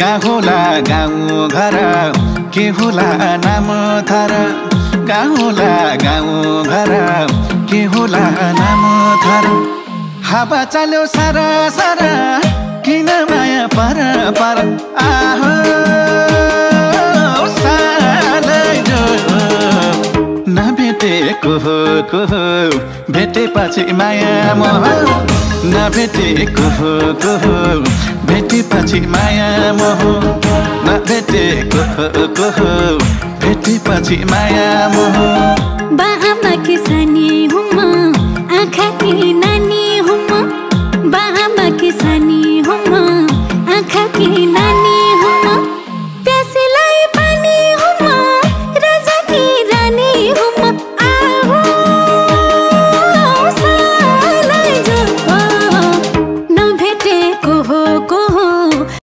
कहाँ होला गाउँ घर के होला नाम थर कहाँ होला गाउँ घर के होला नाम थर हावा चल्यो सारा सारा किन माया पर पर आहो नभेटेको को भेटेपछि माया मोह नभेटेको को भेटेपछि माया मोह नभेटेको को भेटेपछि माया मोह बाआमा किसानी हुम आँखा किन